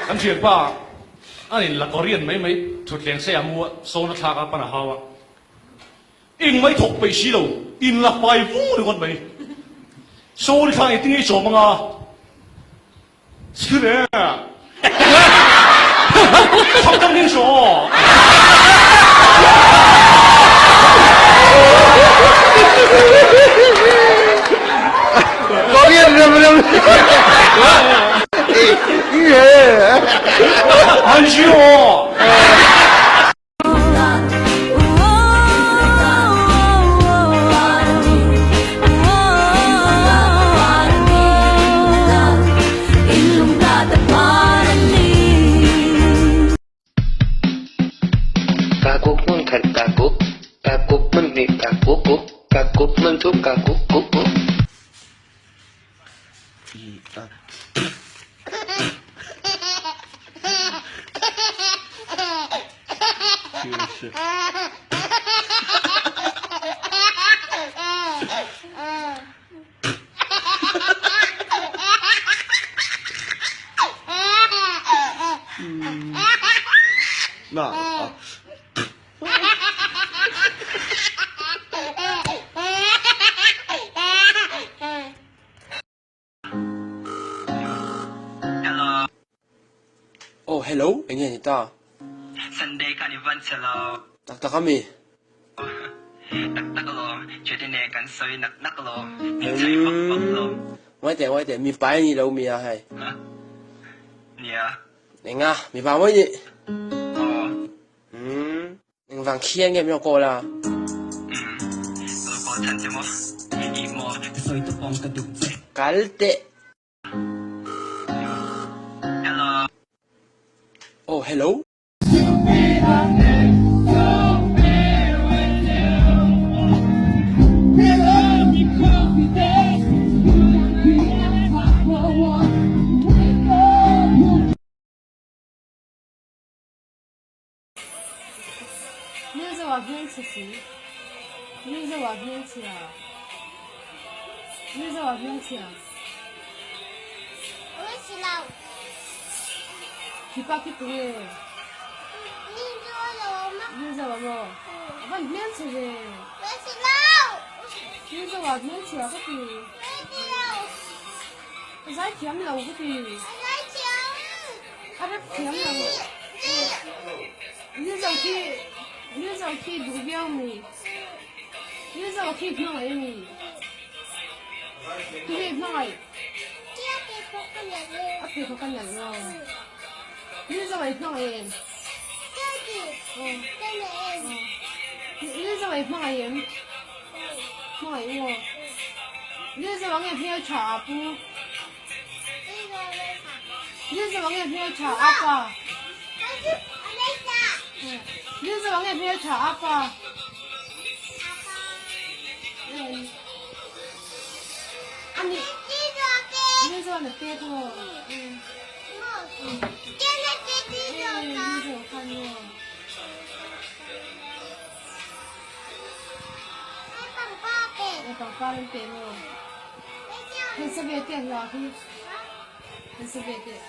Kan thianpa a in la Korean mai mai thutthleng sei a mu a, sawn a thlak a, pan a hau a. Eng mai thawk peih si lo, in la fai vung ringawt mai. Sawn i thlak engtin nge i chawm anga? Sir e! Thawk dang ding saw! Korean ram ram. An si aw! Kakuk hmun khat kakuk, kakuk hmun hnih kakuk kuk, kakuk hmun thum kakuk kuk kuk. Oh hello, eng nge ni ta? Sunday khan i van che lo. Tak tak a mi? Tak tak alawm, Jedy nen kan sawi nak nak alawm, min chhaih vak vak lo. Ngawi teh, ngawi teh, mipa i nih lo mi a hei? Nia. Eng a, mipa mawi nih? Aw. Umm. Engvang khian nge min rawn call a? Umm, ka lo call chhan che maw? Ih maw, ka sawi tawp awm ka duh che. Kal teh. Hello. Oh, hello. Mizo-ah hmelchhe si, Mizo-ah hmelchhia, Mizo-ah hmelchhia. Khipa khi tu nge? Mizo-ah maw? A van hmelchhe ve. Mizo-ah hmelchhia ka ti. A zaithiam lo ka ti. A rep thiam lo. Mizo khi Mizo khi duh viau mi. Mizo khi hmangaih mi. Tunge hmangaih? A pheikhawk a nalh lo. Mizo ai hmangaih em? Mizo ai hmangaih em? Hmangaih maw? Mizo ang nge hmeltha a pu? Lilzo nge hmeltha a pa? Lilzo nge hmeltha a pa? Ani Lilzo na pek maw? Lilzo khan maw? Pangpar an pe maw? Han sa ve teh hla khi. Han sa ve teh.